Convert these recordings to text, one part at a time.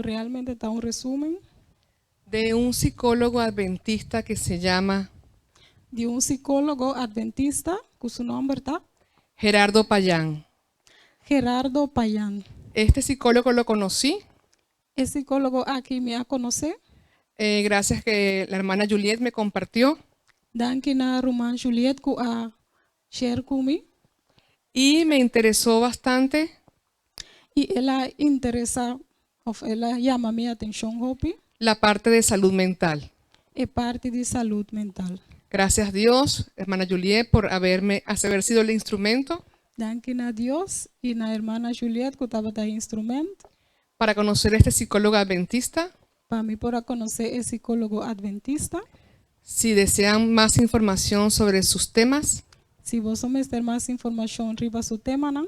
Realmente ta un resumen. De un psicólogo adventista que se llama Di un psicólogo adventista cu su nomber ta Gerardo Payán. Gerardo Payán. Este psicólogo lo conocí E psicólogo aki mi a conoce gracias que la hermana Juliet me compartió Danki na ruman Juliet cu a share cu mi. Y me interesó bastante Y el a interesa of el a yama mi atencion hopi. La parte de salud mental. E parti di salud mental. Gracias, Dios, hermana Juliet, por haber sido el instrumento Danki na Dios y na hermana Juliet cu tabata instrument para conocer este psicólogo adventista. Pa mi por a conoce e psicólogo adventista. Si desean más información sobre sus temas, Si boso mester mas informacion riba su temanan,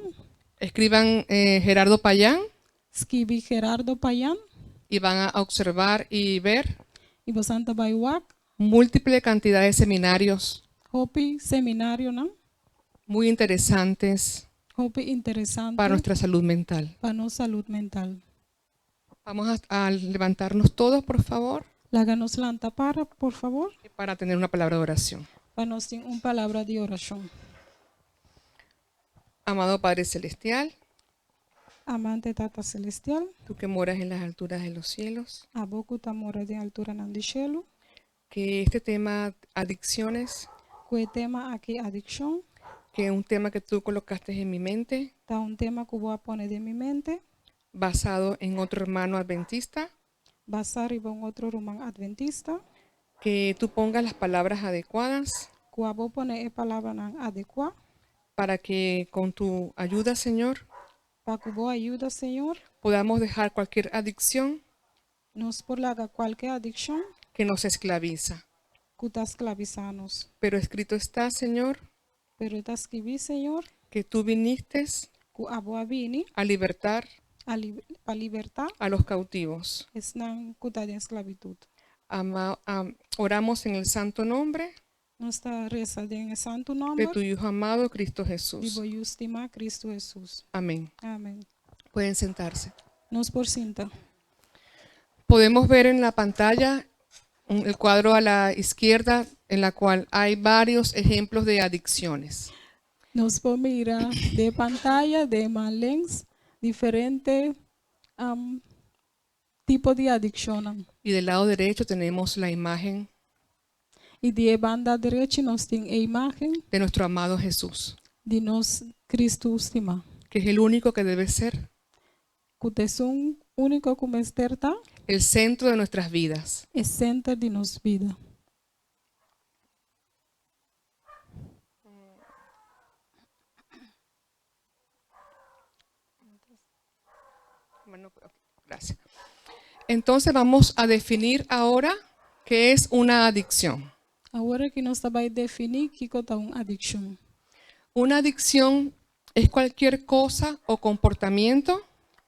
escriban Gerardo Payán skibi Gerardo Payán y van a observar y ver y boso ta bay wak múltiple cantidad de seminarios hopi seminarionan muy interesantes hopi interesante para nuestra salud mental. Pa nos salud mental. Vamos a levantarnos todos, por favor, Laga nos lanta para, por favor, para tener una palabra de oración. Pa nos tin un palabra di oracion. Amado Padre Celestial, Amante Tata Celestial, tú que moras en las alturas de los cielos, Abo cu ta mora den alturanan di cielo, que este tema adicciones, cu e tema aki adiccion, que es un tema que tú colocaste en mi mente, ta un tema cu bo a pone den mi mente, basado en otro hermano adventista, basa riba un otro ruman adventista, que tú pongas las palabras adecuadas cu abo pone e palabranan adecua, para que con tu ayuda, Señor, pa cu bo ayuda, Señor, podamos dejar cualquier adicción nos por laga cualke adiccion que nos esclaviza. Cu ta esclavisa nos. Pero escrito está, Señor, Pero ta skibi, Señor, que tú viniste cu abo a bini a libertar a pa liberta a los cautivos. Esnan cu ta den esclavitud. Oramos en el santo nombre Nos ta resa den e santo de nomber tu Hijo amado, Cristo Jesús. Di bo Yiu stima, Cristo Jesus. Amén. Amén. Pueden sentarse. Nos por sinta. Podemos ver en la pantalla el cuadro a la izquierda en la cual hay varios ejemplos de adicciones. Nos por mira den pantaya den man links diferente tipo di adiccionnan. Y del lado derecho tenemos la imagen Y di e banda derechi nos tin e imagen de nuestro amado Jesús, di nos Cristo stima, que es el único que debe ser cu ta esun unico cu mester ta el centro de nuestras vidas. E center di nos bida. Bueno, gracias. Entonces vamos a definir ahora qué es una adicción. Awor cu nos ta bay defini kico ta un adiccion. Una adicción es cualquier cosa o comportamiento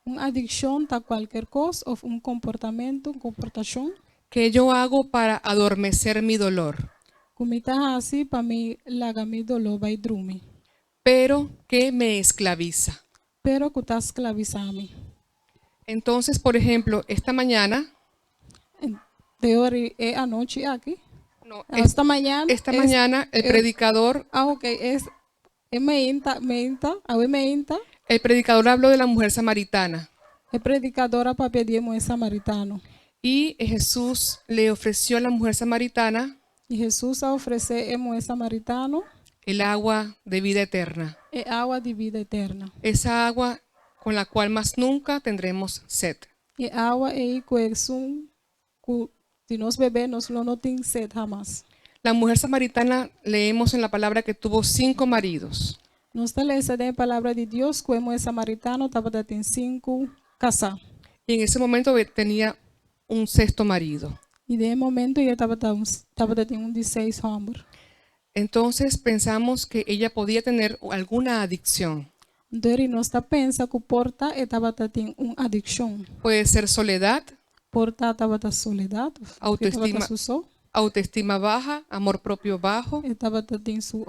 Un adiccion ta cualkier cos of un comportamento, un comportacion que yo hago para adormecer mi dolor, cu mi ta haci pa mi laga mi dolor bay drumi, pero que me esclaviza. Pero cu ta esclavisa mi. Entonces, por ejemplo, esta mañana, Anto e anochi aki, no, esta mañana, esta mañana el predicador, Ah, ok, es e mainta, mainta, awe mainta, el predicador habló de la mujer samaritana e predicador a papia di e muhe samaritano. Y Jesús le ofreció a la mujer samaritana Y Jesus a ofrece e muhe samaritano el agua de vida eterna. E awa di bida eterno. Esa agua con la cual más nunca tendremos sed. E awa ey cu esun cu si nos bebe nos lo no tin sed hamas. La mujer samaritana, leemos en la palabra que tuvo cinco maridos. Nos ta lesa den e palabra di Dios cu e muhe samaritano tabata tin cinco casa. Y en ese momento tenía un sexto marido. Y den e momento ella tabata tin un di seis homber. Entonces pensamos que ella podía tener alguna adicción. Anto nos ta pensa cu por ta e tabata tin un adiccion. Puede ser soledad, Por ta tabata soledad, of autoestima, tabata su so. Autoestima baja, amor propio bajo, E tabata tin su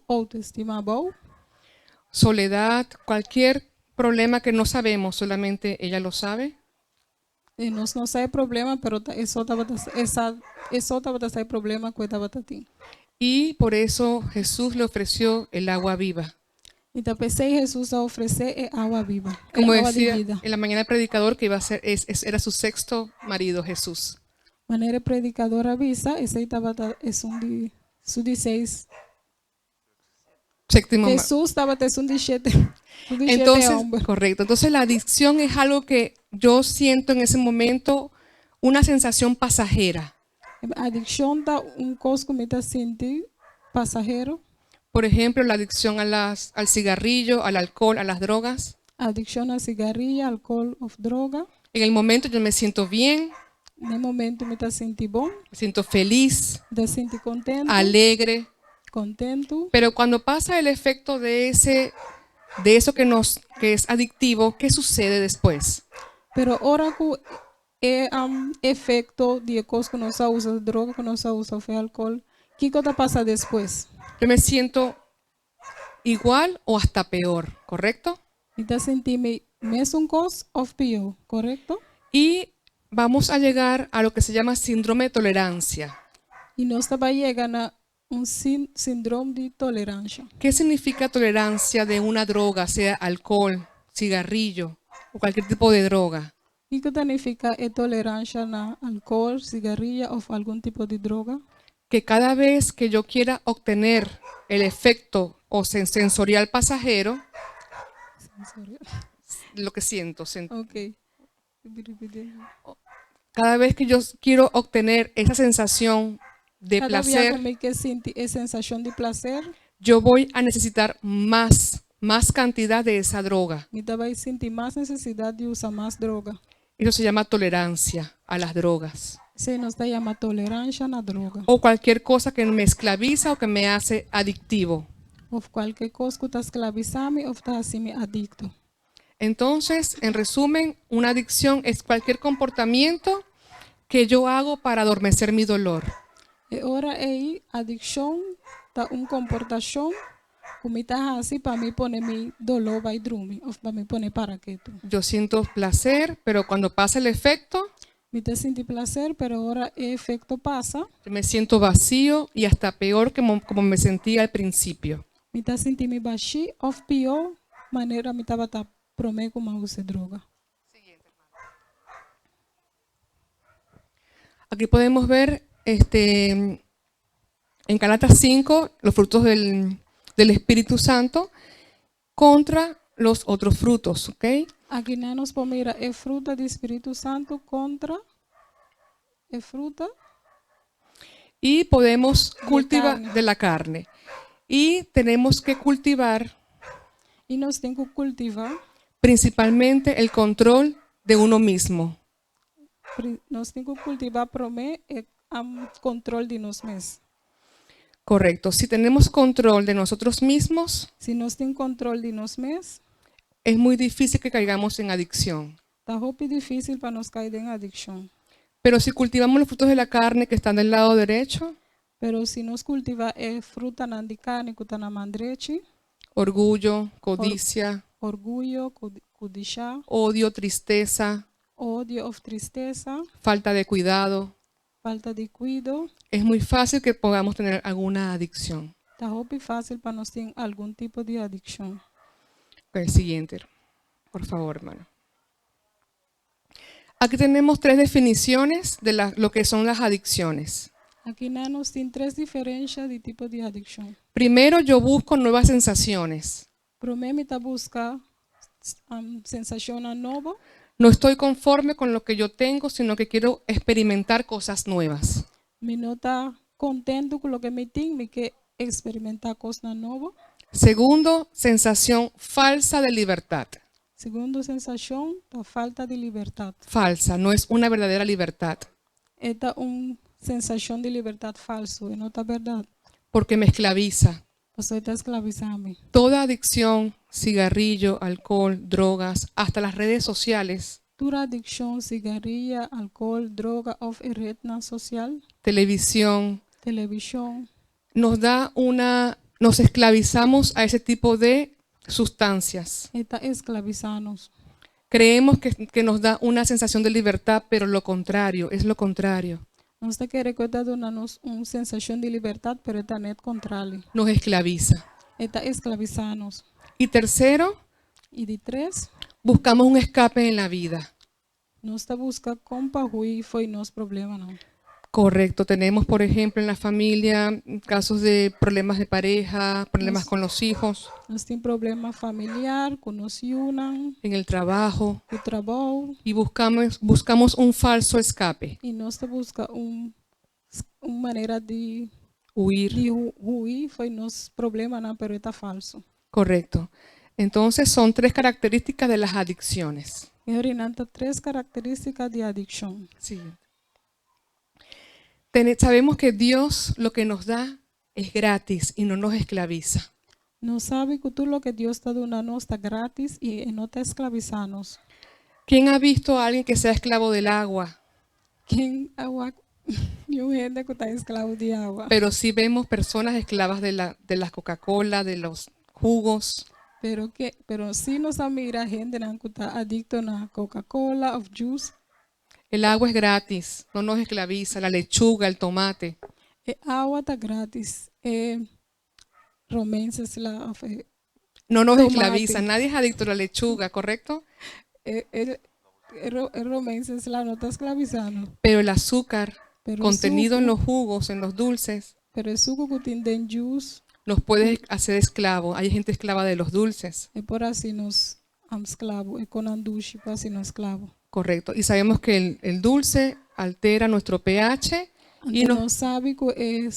autoestima abou. Soledad, cualquier problema que no sabemos, solamente ella lo sabe. I nos no sa e problema, pero ta, e so tabata esa e so tabata sa e problema ku e tabatin. Y por eso Jesús le ofreció el agua viva. I ta p'esei Hesus a ofresé e awa biba, e Como awa di decía bida. en la mañana el predicador, que iba a ser, era su sexto marido, Jesús. Manera e predikador a bisa, esei tabata esun di su di seis. Séptimo. Hesus tabata esun di shete, su di shete Entonces, hòmber. Correcto. Entonces, la adicción es algo que yo siento en ese momento, una sensación pasajera. Adikshon ta un kos ku mi ta sinti pasahero. Por ejemplo, la adicción al cigarrillo, al alcohol, a las drogas. Adikshon na sigaria, alkohòl òf droga. En el momento yo me siento bien, Na e momento mi ta sinti bon, me siento feliz, mi ta sinti kontentu, alegre. Kontentu. Pero cuando pasa el efecto de eso que es adictivo, ¿qué sucede después? Pero ora ku e efekto di e kos ku nos a usa, droga ku nos a usa, òf alkohòl, kiko ta pasa despues? Yo me siento igual o hasta peor, ¿correcto? Mi ta sinti mi mesun kos òf pió, korekto? Y vamos a llegar a lo que se llama síndrome de tolerancia. I nos ta bai yega na un síndrome di toleransia. ¿Qué significa tolerancia de una droga, sea alcohol, cigarrillo o cualquier tipo de droga? Kiko ta nifiká e toleransia na alkohòl, sigaria òf algun tipo di droga? Que cada vez que yo quiera obtener el efecto o sensorial pasajero, Sensorial. Lo que siento, Ok. cada vez que yo quiero obtener esa sensación de Kada biaha placer, ku mi ke sinti e sensashon di plaser, yo voy a necesitar más, más cantidad de esa droga. Mi ta bai sinti mas nesesidat di usa mas droga. Eso se llama tolerancia a las drogas. Esei nos ta yama toleransia na droga. O cualquier cosa que me esclaviza o que me hace adictivo. Òf kualke kos ku ta sklabisá mi òf ta hasi mi adikto. Entonces, en resumen, una adicción es cualquier comportamiento que yo hago para adormecer mi dolor. E ora ei, adikshon ta un komportashon ku mi ta hasi pa mi pone mi doló bai drumi, òf pa mi pone para ketu. Yo siento placer, pero cuando pasa el efecto, Mi ta sinti plaser, pero ora e efekto pasa, yo me siento vacío y hasta peor que como me sentía al principio. Mi ta sinti mi bashí òf pió manera mi tabata promé ku m'a usa droga. Aquí podemos ver en Gálatas 5 los frutos del Espíritu Santo contra los otros frutos, ¿ok? Aki nos por mira e fruta di Spiritu Santu kontra e fruta Y podemos cultivar carne. De la carne. Y tenemos que cultivar I nos tin ku kultivá principalmente el control de uno mismo. Nos tin ku kultivá promé e kontròl di nos mes. Correcto. Si tenemos control de nosotros mismos, Si nos tin kontròl di nos mes, es muy difícil que caigamos en adicción. Ta hopi difísil pa nos kai den adikshon. Pero si cultivamos los frutos de la carne que están del lado derecho, Pero si nos kultivá e frutanan di karni ku ta na man drechi, orgullo, codicia, orguyo, kudishá, odio, tristeza, odio òf tristesa, falta de cuidado, falta di kuido, es muy fácil que podamos tener alguna adicción. Ta hopi fásil pa nos tin algun tipo di adikshon. El siguiente, por favor, hermano. Aquí tenemos tres definiciones de lo que son las adicciones. Aki nos tin tres diferensia di tipo di adikshon. Primero, yo busco nuevas sensaciones. Promé mi ta buska sensashon nobo. No estoy conforme con lo que yo tengo, sino que quiero experimentar cosas nuevas. Mi no ta kontentu ku loke mi tin, mi ke eksperimentá kos nobo. Segundo, sensación falsa de libertad. Segundo sensashon, ta falta di libertat. Falsa, no es una verdadera libertad, E ta un sensashon di libertat falsu, e no ta berdat. Porque me esclaviza. Pasobra e ta sklabisá mi. Toda adicción, cigarrillo, alcohol, drogas, hasta las redes sociales, Tur adikshon, sigaria, alkohòl, droga òf ret sosial, televisión, televishon, nos esclavizamos a ese tipo de sustancias. E ta esklabisá nos. Creemos que nos da una sensación de libertad, pero lo contrario, es lo contrario. Nos ta kere ku e ta duna nos un sensashon di libertat, pero ta net kontrali. Nos esclaviza. E ta esklavisá nos. Y tercero, I di tres, buscamos un escape en la vida. Nos ta buska kon pa hui fo'i nos problemanan. Correcto. Tenemos, por ejemplo, en la familia casos de problemas de pareja, problemas con los hijos, Nos tin problema familiar ku nos yunan, en el trabajo, ku trabou, y buscamos un falso escape, i nos ta buska un manera di huir. Di hui fo'i nos problemanan, pero e ta falsu. Correcto. Entonces son tres características de las adicciones. E ora nan ta tres karakterístika di adikshon. Siguiente. Sabemos que Dios lo que nos da es gratis y no nos esclaviza. Nos sabi ku tur loke Dios ta duna nos ta gratis i e no ta esklavisá nos. ¿Quién ha visto a alguien que sea esclavo del agua? Ken a wak un hende ku ta esklabo di awa? Pero sí vemos personas esclavas de la Coca-Cola, de los jugos. Pero sí nos a mira hendenan ku ta adikto na Coca-Cola òf juice. El agua es gratis, no nos esclaviza. La lechuga, el tomate. E awa ta gratis. E romein sla òf e, No nos tomate. esclaviza. Nadie es adicto a la lechuga, ¿correcto? E romein sla no ta esklavisá nos. Pero el azúcar Pero contenido en suku, los jugos, en los dulces, pero e suku ku tin den juice, nos puede hacer esclavo. Hay gente esclava de los dulces. E por hasi nos esklabo, e kosnan dushi por hasi nos esklabo. Correcto. Y sabemos que el dulce altera nuestro pH y Anto nos, nos sabi ku e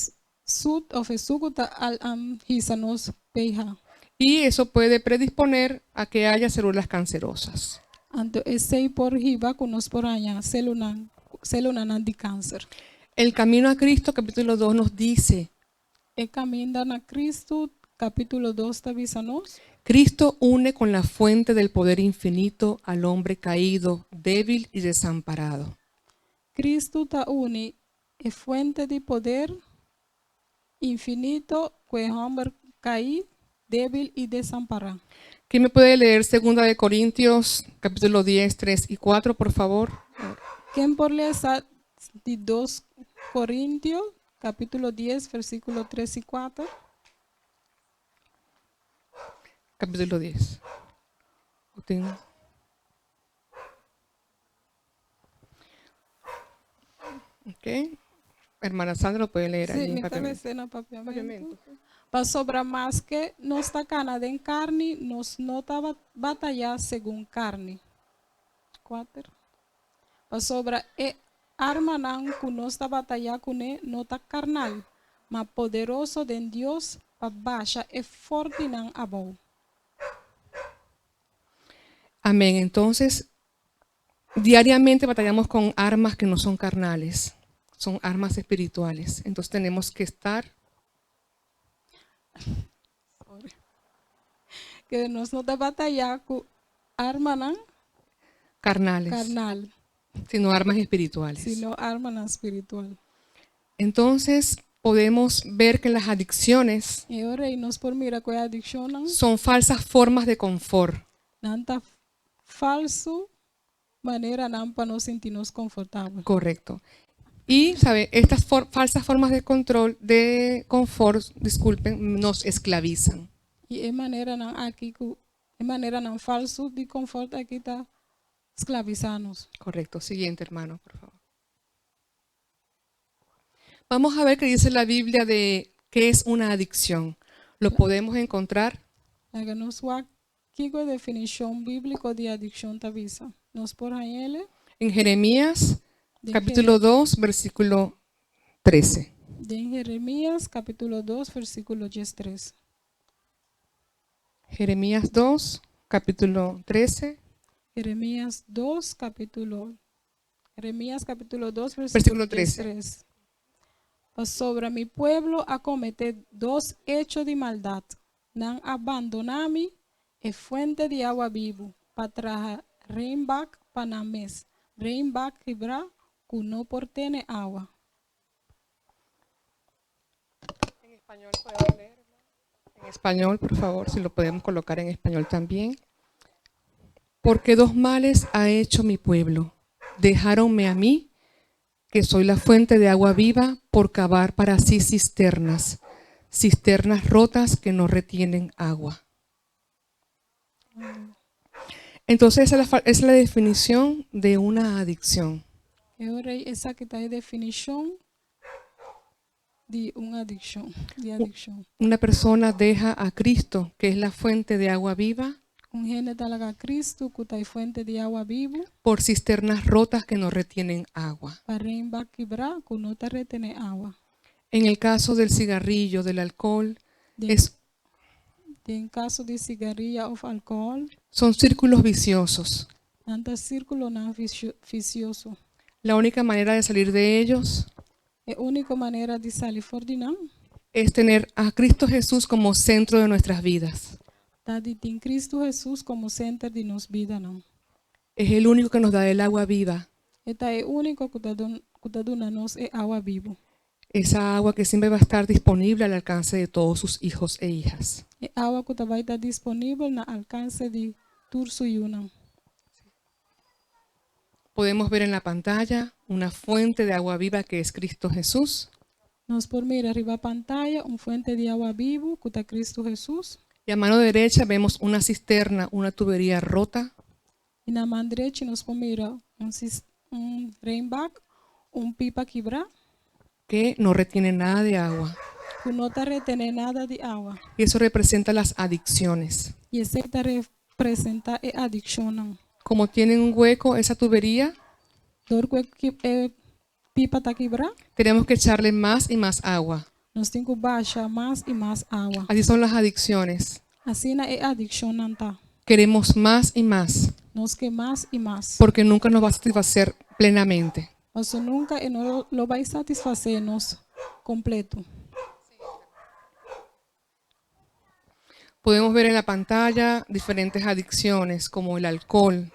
sut òf e suku ta al hisa nos pH. Y eso puede predisponer a que haya células cancerosas. Anto esei por hiba ku nos por haña sélulanan di kanser. El camino a Cristo, capítulo 2, nos dice: E kaminda na Kristu, kapítulo 2 ta bisa nos. Cristo une con la fuente del poder infinito al hombre caído, débil y desamparado. Kristu ta uni e fuente di poder infinito ku e hòmber kaí, débil i desampará. ¿Quién me puede leer Segunda de Corintios, capítulo 10, 3 y 4, por favor? Ken por lesa di 2 Korintio, kapítulo 10, versíkulo 3 i 4? Capítulo 10. O tengo. Ok. Hermana Sandra lo puede leer Sí, ahí en mi ta papiamento. les'é na papiamento. Papiamento. Pasobra maske nos ta kana den karni, nos no ta bataya segun karni. 4. Pasobra e armanan ku nos ta bataya kuné no ta karnal, ma poderoso den Dios pa basha e fòrtinan abou. Amén. Entonces, diariamente batallamos con armas que no son carnales, son armas espirituales. Entonces tenemos que estar Sorry. Ku nos no ta bataya ku armanan carnales, karnal, sino armas espirituales. Sino armanan spiritual. Entonces, podemos ver que las adicciones I ora ei nos por mira ku e adikshonnan son falsas formas de confort. Nan ta falsu maneranan pa nos sinti nos konfortabel. Correcto. Y, ¿sabe? Estas falsas formas de control, de confort, disculpen, nos esclavizan. I e maneranan aki ku e maneranan falsu di confort aki ta esklavisá nos. Correcto. Siguiente, hermano, por favor. Vamos a ver qué dice la Biblia de qué es una adicción. Lo podemos encontrar Laga nos wak kiko e definishon bíbliko di adikshon ta bisa. Nos por hañ'é en Jeremías, de capítulo 2, versículo 13. Den Jeremías kapítulo 2, versíkulo 13. Jeremías 2, capítulo 13, Jeremías kapítulo 2, Versículo versíkulo 13. 13. Pasobra mi pueblo a kometé dos echo di maldat. Nan a bandoná mi, e fuente di awa bibu, pa traha reinbak pa nan mes. Reinbak kibrá ku no por tene awa. En español podemos leer. En español, por favor, si lo podemos colocar en español también. Porque dos males ha hecho mi pueblo. Dejáronme a mí, que soy la fuente de agua viva, por cavar para sí cisternas, cisternas rotas que no retienen agua. Entonces esa es la definición de una adicción. E ora esaki ta e definishon di un adikshon, di adikshon. Una persona deja a Cristo, que es la fuente de agua viva, Un hende ta laga Kristu, ku ta e fuente di awa bibu, por cisternas rotas que no retienen agua. Pa renbak kibrá ku no ta retené awa. En el caso del cigarrillo, del alcohol, es, Den kaso di sigaria òf alkohòl, son círculos viciosos. Nan ta sírkulonan visioso. La única manera de salir de ellos E úniko manera di sali for di nan es tener a Cristo Jesús como centro de nuestras vidas. Ta di tin Kristu Hesus komo senter di nos bidanan. Es el único que nos da el agua viva, E ta e úniko ku ta duna nos e awa bibu. Esa agua que siempre va a estar disponible al alcance de todos sus hijos e hijas. E awa ku ta bai ta disponibel na alkanse di tur su yunan. Podemos ver en la pantalla una fuente de agua viva que es Cristo Jesús. Nos por mira riba pantaya un fuente di awa bibu ku ta Kristu Hesus. Y a mano derecha vemos una cisterna, una tubería rota I na man drechi nos por mira un renbak, un pipa kibrá que no retiene nada de agua. Ku no ta retené nada di awa. Y eso representa las adicciones. I esei ta representá e adikshonnan. Como tienen un hueco esa tubería, Dor ku e pipa ta kibrá, tenemos que echarle más y más agua. Nos tin ku basha mas i mas awa. Así son las adicciones. Asina e adikshonnan ta. Queremos más y más, Nos ke mas i mas. Porque nunca nos va a satisfacer plenamente. Paso nunka e no lo bai satisfasé nos kompleto. Podemos ver en la pantalla diferentes adicciones, como el alcohol,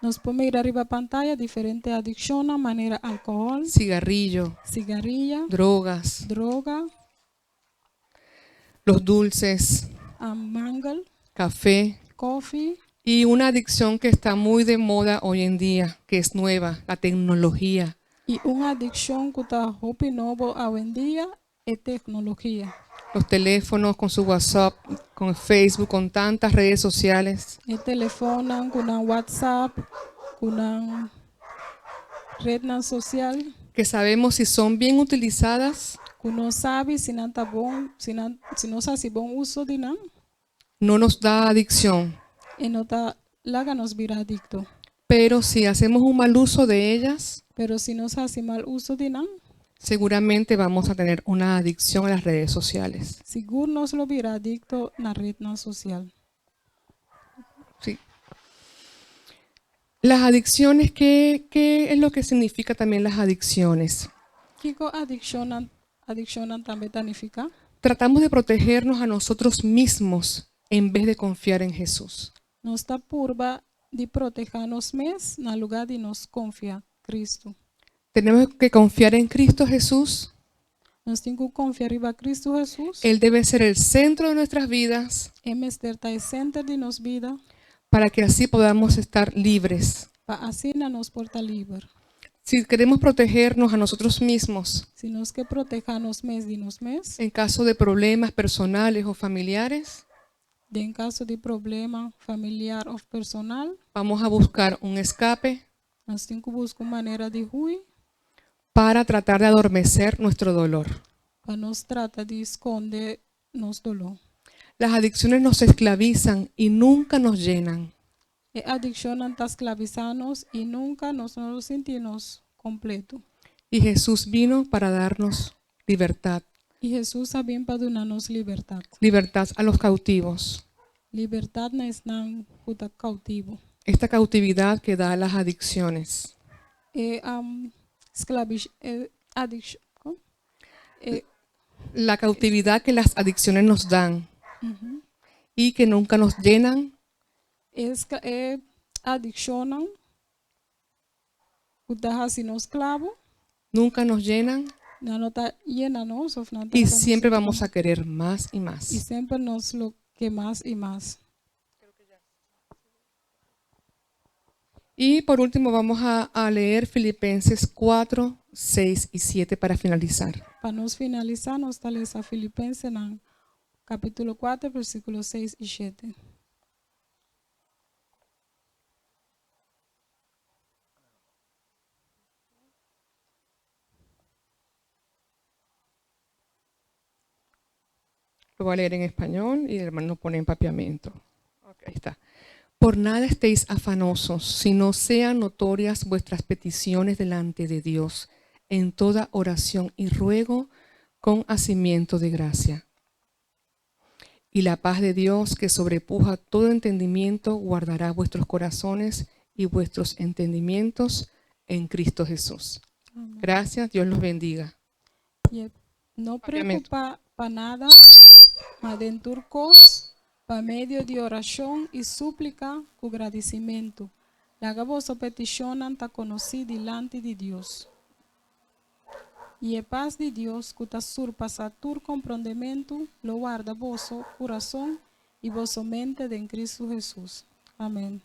Nos por mira riba pantaya diferente adikshonnan, manera alkohòl, cigarrillo, sigaria, drogas, droga, los dulces, mangel, café kòfi y una adicción que está muy de moda hoy en día, que es nueva, la tecnología. I un adikshon ku ta hopi nobo awendia e teknologia. Los teléfonos con su WhatsApp, con Facebook, con tantas redes sociales. E telefòn ku nan WhatsApp, ku nan retnan sosial, Que sabemos si son bien utilizadas, ku nos sabi si nan ta bon, si nos hasi bon uso di nan, no nos da adicción. E no ta laga nos bira adikto. Pero si hacemos un mal uso de ellas, Pero si nos hasi mal uso di nan, seguramente vamos a tener una adicción a las redes sociales. Sigur nos lo bira adikto na retnan sosial. Sí. Las adicciones, ¿qué es lo que significa también las adicciones? Kiko adikshonnan tambe ta nifiká? Tratamos de protegernos a nosotros mismos en vez de confiar en Jesús. Nos ta purba di protehá nos mes na lugá di nos konfia Kristu. Tenemos que confiar en Cristo Jesús. Nos tin ku konfia riba Kristu Hesus. Él debe ser el centro de nuestras vidas E mester ta e senter di nos bida para que así podamos estar libres. Pa asina nos por ta liber. Si queremos protegernos a nosotros mismos Si nos ke protehá nos mes di nos mes, en caso de problemas personales o familiares, den kaso di problema familiar òf personal, vamos a buscar un escape nos tin ku buska un manera di hui para tratar de adormecer nuestro dolor. Pa nos trata di skonde nos doló. Las adicciones nos esclavizan y nunca nos llenan. E adikshonnan ta sklabisá nos i nunka nos no sinti nos kompleto. Y Jesús vino para darnos libertad, I Hesus a bin pa duna nos libertat. Libertad a los cautivos. Libertat na esnan ku ta koutivo. Esta cautividad que da las adicciones. E e adikshon, e, La cautividad que las adicciones nos dan y que nunca nos llenan, E adikshonnan ku ta hasi nos esklabo, nunca nos llenan nan no ta yena nos, òf nan ta y siempre vamos a querer más y I más. semper nos lo ke mas i mas. Y por último vamos a leer Filipenses 4, 6 y 7 para finalizar. Pa nos finalisá, nos ta lesa Filipensenan kapítulo 4, versíkulo 6 i 7. Lo voy a leer en español y el hermano pone en papiamento. Ok, ahí está. Por nada estéis afanosos, sino sean notorias vuestras peticiones delante de Dios en toda oración y ruego con hacimiento de gracia. Y la paz de Dios, que sobrepuja todo entendimiento, guardará vuestros corazones y vuestros entendimientos en Cristo Jesús. Amèn. Gracias, Dios los bendiga. I no Papiamento. preokupá pa nada, ma den tur kos, pa medio di orashon i súplika ku gradisimentu. Laga boso petishonnan ta konosí dilanti di Dios. I e pas di Dios, ku ta surpasá tur komprondementu, lo warda boso kurason i boso mente den Kristu Hesus. Amèn.